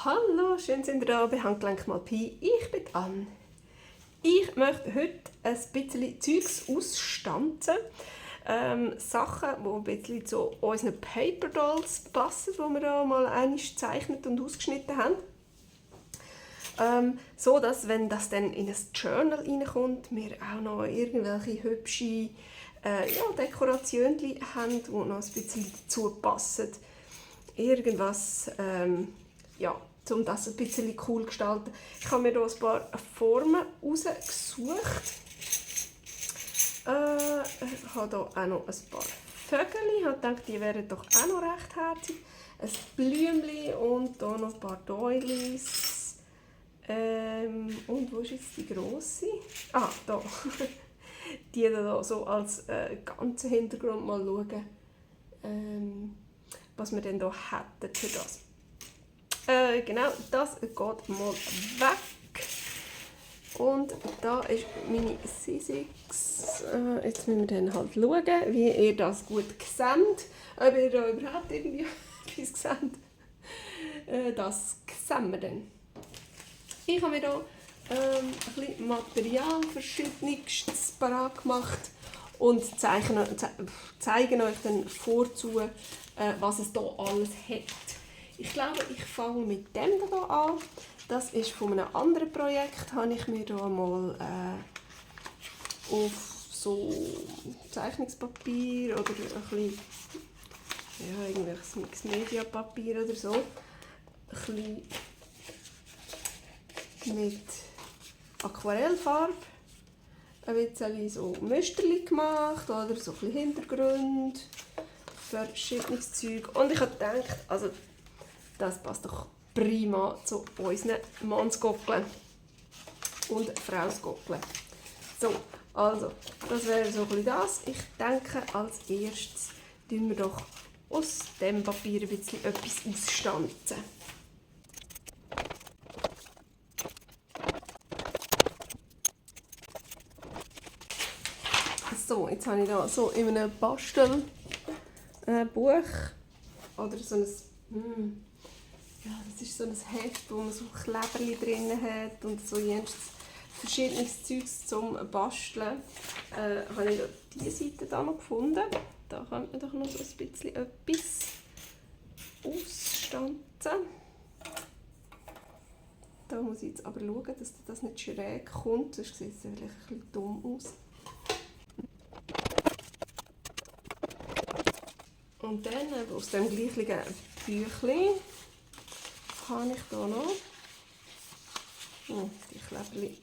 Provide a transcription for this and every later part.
Hallo, schön sind ihr da bei Handgelenk mal Pi. Ich bin Anne. Ich möchte heute ein bisschen Zeugs ausstanzen. Sachen, die ein bisschen zu unseren Paper Dolls passen, die wir da mal einmal gezeichnet und ausgeschnitten haben. So dass, wenn das dann in ein Journal reinkommt, wir auch noch irgendwelche hübsche Dekorationen haben, die noch ein bisschen dazu passen. Irgendwas, um das ein bisschen cool zu gestalten. Ich habe mir hier ein paar Formen rausgesucht. Ich habe hier auch noch ein paar Vögel. Ich habe gedacht, die wären doch auch noch recht herzig. Ein Blümchen und hier noch ein paar Doilies. Und wo ist jetzt die grosse? Ah, da. Die hier so als ganzen Hintergrund mal schauen, was wir denn hier hätten für das. Genau, das geht mal weg. Und da ist meine Sizzix. Jetzt müssen wir dann halt schauen, wie ihr das gut seht. Ob ihr da überhaupt irgendwie etwas seht. Das sehen wir dann. Ich habe mir hier ein bisschen Material verschiedenes parat gemacht und zeige euch dann vorzu, was es hier alles hat. Ich glaube, ich fange mit dem hier an. Das ist von einem anderen Projekt. Habe ich mir hier mal auf so Zeichnungspapier oder ein bisschen, irgendwelches Mixed-Media-Papier oder so, ein bisschen mit Aquarellfarbe ein bisschen so Müsterchen gemacht oder so ein bisschen Hintergrund, verschiedenes Zeug. Und ich habe gedacht, also das passt doch prima zu unseren Mannsgockeln und Frausgockeln. So, also, das wäre so ein bisschen das. Ich denke, als erstes tun wir doch aus dem Papier ein bisschen etwas ausstanzen. So, jetzt habe ich da so in einem Bastelbuch oder so ein das ist so ein Heft, wo man so Kleberli drin hat und so verschiedenes Zeugs zum Basteln. Habe ich diese Seite da noch gefunden. Da kann man doch noch so ein bisschen etwas ausstanzen. Da muss ich jetzt aber schauen, dass das nicht schräg kommt, sonst sieht es vielleicht ein bisschen dumm aus. Und dann aus dem gleichen Büchlein habe ich hier noch die Kleberli,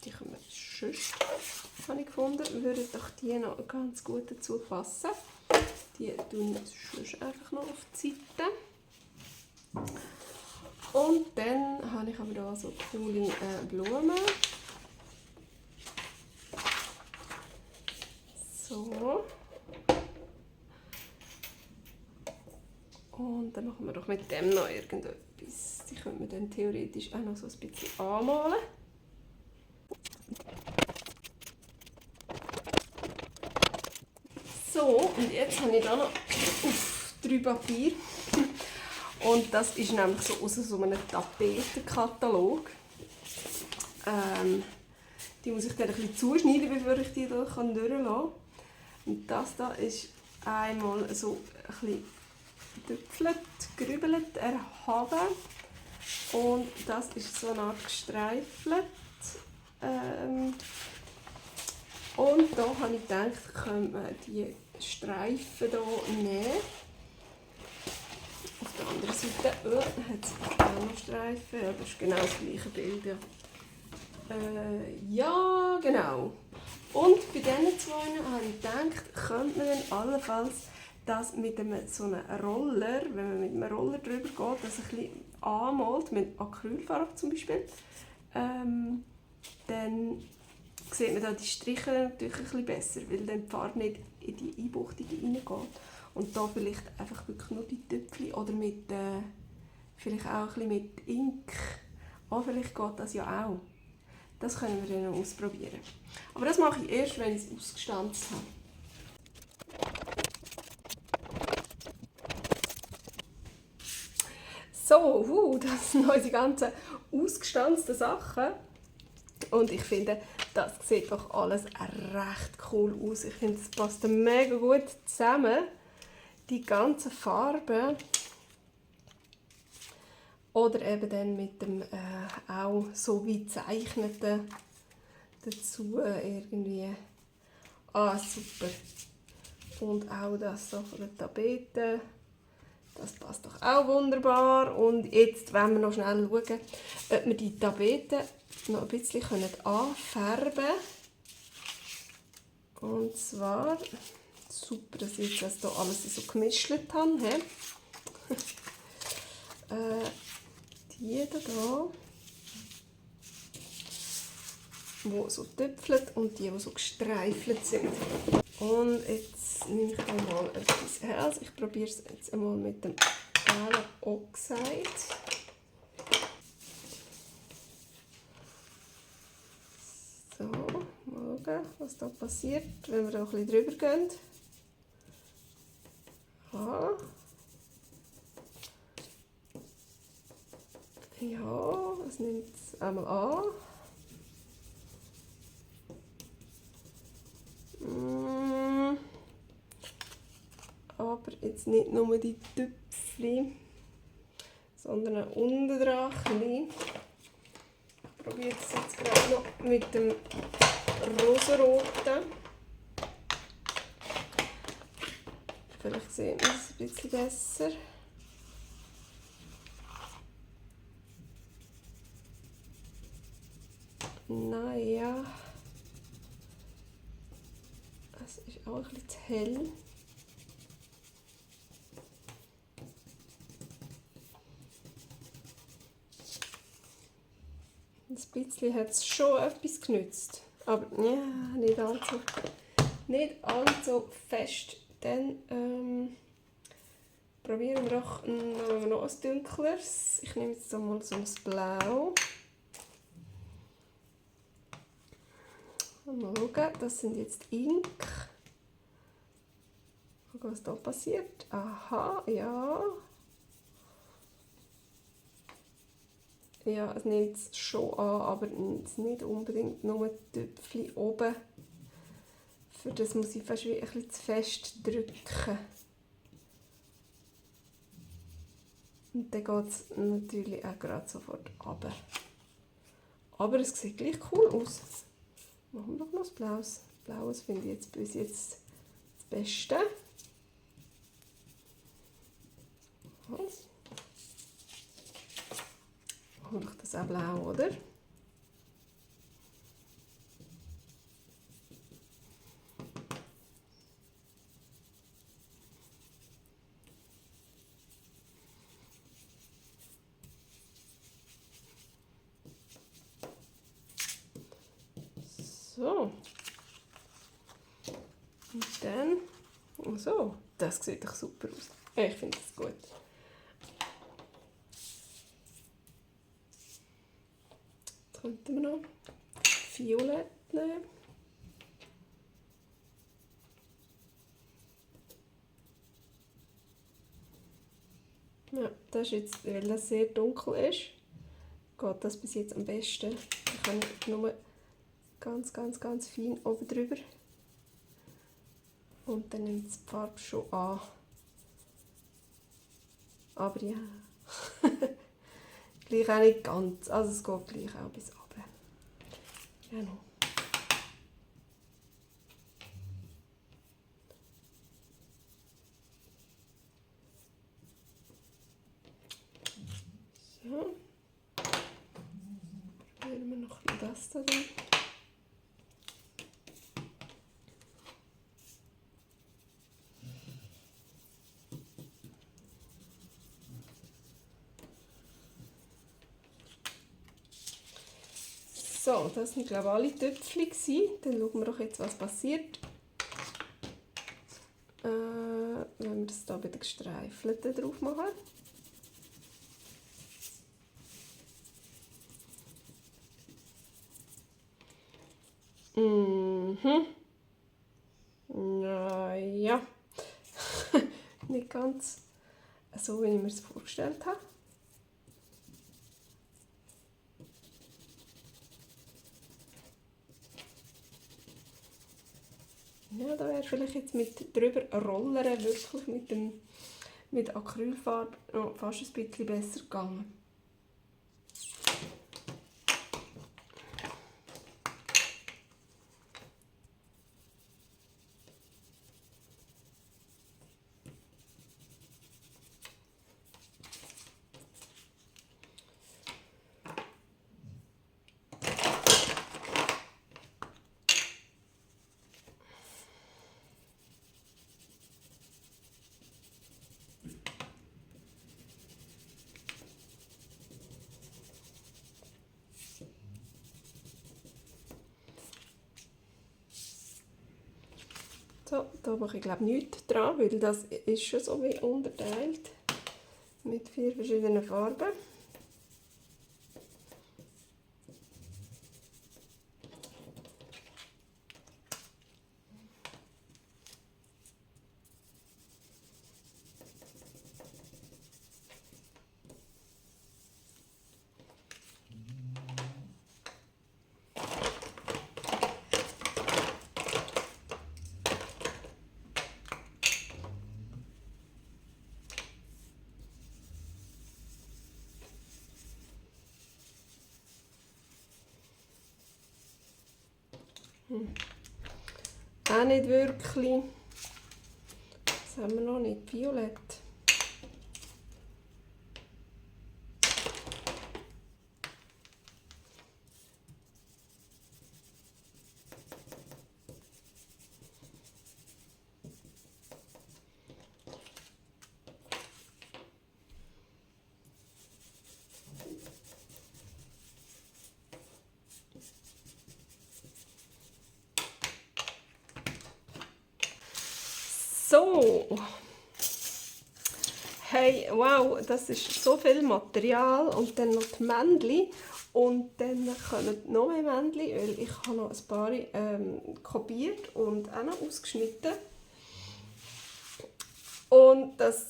die können wir sonst, habe ich gefunden, würden doch die noch ganz gut dazu passen. Die tun wir sonst einfach noch auf die Seite. Und dann habe ich aber hier so coole Blumen. So. Und dann machen wir doch mit dem noch irgendetwas. Die könnte man dann theoretisch auch noch so ein bisschen anmalen. So, und jetzt habe ich da noch 3 Papier. Und das ist nämlich so aus so einem Tapetenkatalog. Die muss ich dann ein bisschen zuschneiden, bevor ich die hier durchlassen kann. Und das da ist einmal so ein bisschen gedüpfelt, gerübelt, erhaben. Und das ist so eine Art gestreifelt. Und da habe ich gedacht, könnte man die Streifen hier nehmen. Auf der anderen Seite hat es auch noch Streifen. Ja, das ist genau das gleiche Bild. Ja, genau. Und bei diesen zwei habe ich gedacht, könnte man dann allenfalls das mit so einem Roller, wenn man mit einem Roller drüber geht, das ein bisschen anmalt, mit Acrylfarbe zum Beispiel, dann sieht man da die Striche natürlich ein bisschen besser, weil dann die Farbe nicht in die Einbuchtungen reingeht. Und da vielleicht einfach wirklich nur die Tüpfchen oder mit, vielleicht auch ein bisschen mit Ink. Oh, vielleicht geht das ja auch. Das können wir dann noch ausprobieren. Aber das mache ich erst, wenn ich es ausgestanzt habe. So, das sind unsere ganzen ausgestanzten Sachen. Und ich finde, das sieht doch alles recht cool aus. Ich finde, es passt mega gut zusammen. Die ganzen Farben. Oder eben dann mit dem auch so wie gezeichneten dazu irgendwie. Ah, super. Und auch das so von der Tapete. Das passt doch auch wunderbar. Und jetzt wollen wir noch schnell schauen, ob wir die Tapete noch ein bisschen anfärben können. Und zwar, super, dass ich jetzt das hier alles so gemischt habe. Die hier, die so tüpfelt und die so gestreifelt sind. Und jetzt nehme ich mal etwas her. Also ich probiere es jetzt einmal mit dem Gala Oxide. So, mal schauen, was da passiert, wenn wir da ein bisschen drüber gehen. Ja, es nimmt es einmal an. Aber jetzt nicht nur die Tüpfchen, sondern auch unten dran. Ich probiere es jetzt gerade noch mit dem rosaroten. Vielleicht sieht man es ein bisschen besser. Naja, es ist auch ein bisschen zu hell. Ein bisschen hat es schon etwas genützt, aber ja, nicht allzu fest. Dann probieren wir doch noch ein dunkleres. Ich nehme jetzt mal so ein Blau. Mal schauen, das sind jetzt Ink. Schauen, was da passiert. Aha, ja. Ja, es nimmt es schon an, aber nicht unbedingt nur Tüpfchen oben. Für das muss ich fast ein bisschen zu fest drücken. Und dann geht es natürlich auch gerade sofort runter. Aber es sieht gleich cool aus. Machen wir doch noch das Blaues. Blaues finde ich jetzt bis jetzt das Beste. Mache ich das auch blau, oder? So. Und dann, so, das sieht doch super aus. Ich finde das gut. Jetzt könnten wir noch Violett nehmen. Ja, das ist jetzt, weil das sehr dunkel ist, geht das bis jetzt am besten. Ich kann nur ganz fein oben drüber. Und dann nimmt es die Farbe schon an. Aber ja, gleich auch nicht ganz. Also es geht gleich auch bis runter. Genau. So. Probieren wir noch das da drin. So, das waren glaube ich alle Töpfchen. Dann schauen wir doch jetzt, was passiert. Wenn wir das hier bei den Gestreifelten drauf machen. Naja, nicht ganz so, wie ich mir es vorgestellt habe. Ja, da wäre vielleicht jetzt mit drüber rollern wirklich mit Acrylfarbe noch fast ein bisschen besser gegangen. So, da mache ich glaube nichts dran, weil das ist schon so wie unterteilt mit 4 verschiedenen Farben. Auch nicht wirklich. Das haben wir noch nicht. Violett. So. Hey, wow, das ist so viel Material und dann noch die Männchen und dann kommen noch mehr Männchen, weil ich habe noch ein paar kopiert und auch noch ausgeschnitten. Und das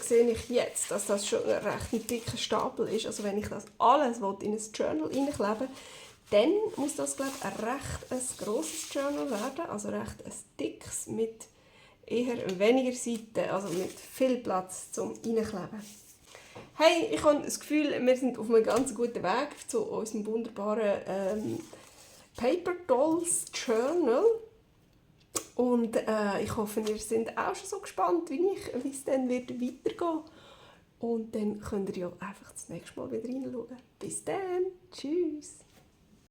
sehe ich jetzt, dass das schon ein recht dicker Stapel ist. Also wenn ich das alles in ein Journal reinkleben, dann muss das, glaube ich, ein grosses Journal werden, also recht ein dickes mit eher weniger Seiten, also mit viel Platz zum Reinkleben. Hey, ich habe das Gefühl, wir sind auf einem ganz guten Weg zu unserem wunderbaren Paper Dolls Journal. Und ich hoffe, ihr seid auch schon so gespannt wie ich, wie es dann weitergehen wird. Und dann könnt ihr ja einfach das nächste Mal wieder reinschauen. Bis dann, tschüss!